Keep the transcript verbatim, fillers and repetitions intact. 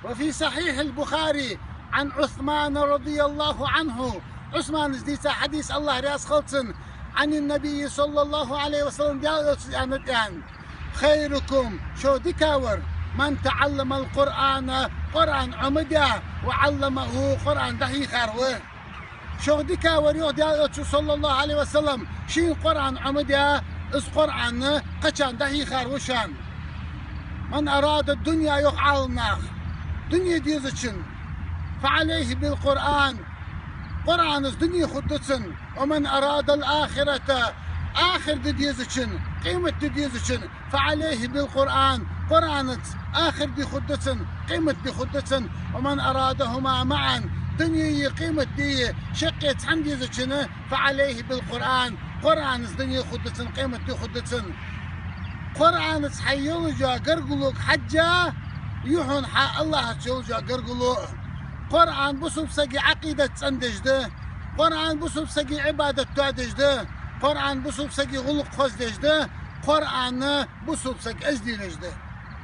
وفي صحيح البخاري عن عثمان رضي الله عنه, Ӏусмана дийца хьадис, Аллахь раьза хилва цунна, عن النبي صلى الله عليه وسلم, Даьла Элчано аьннад, аьнна: خيركم, шух дикагӀвар, من تعلم القرآن, Къуръан Ӏомадаь, وعلمه, Къуръан дӀахьийхар ва. Шух дикагӀвар, йоах Даьла Элчано, صلى الله عليه وسلم, шийна Къуръан Ӏомадаь, из Къуръан кхычарна дӀахьийхар ва шоана. من أراد الدنيا, йоах Ӏаламнаха, дуне дезачунна, فعليه بالقرآن, Къуръанаца дуне хургда цунна. ومن أراد الآخرة, ахират де дезачунна, къемат де дезачунна, فعليه بالقرآن, Къуръанаца ахират де хургда цунна, къемат де хургда цунна. ومن أرادهما معا, дунеи къематдеи шаккхе цхьана дезачунна, فعليه بالقرآن, Къуръанаца дуне хургда цунна, къемат де хургда цунна. Къуръанаца хьайола гаргалонга хьежжа, юхьанца хьа Аллахьаца йола гаргало а. Къуръан бусалба сага Ӏакъидат цӀендеш да. Къуръан бусалба сага Ӏибадат тоадеш да. Къуръан бусалба сага гӀулакх хоздеш да. Къуръан бусалба сага эздийраш да.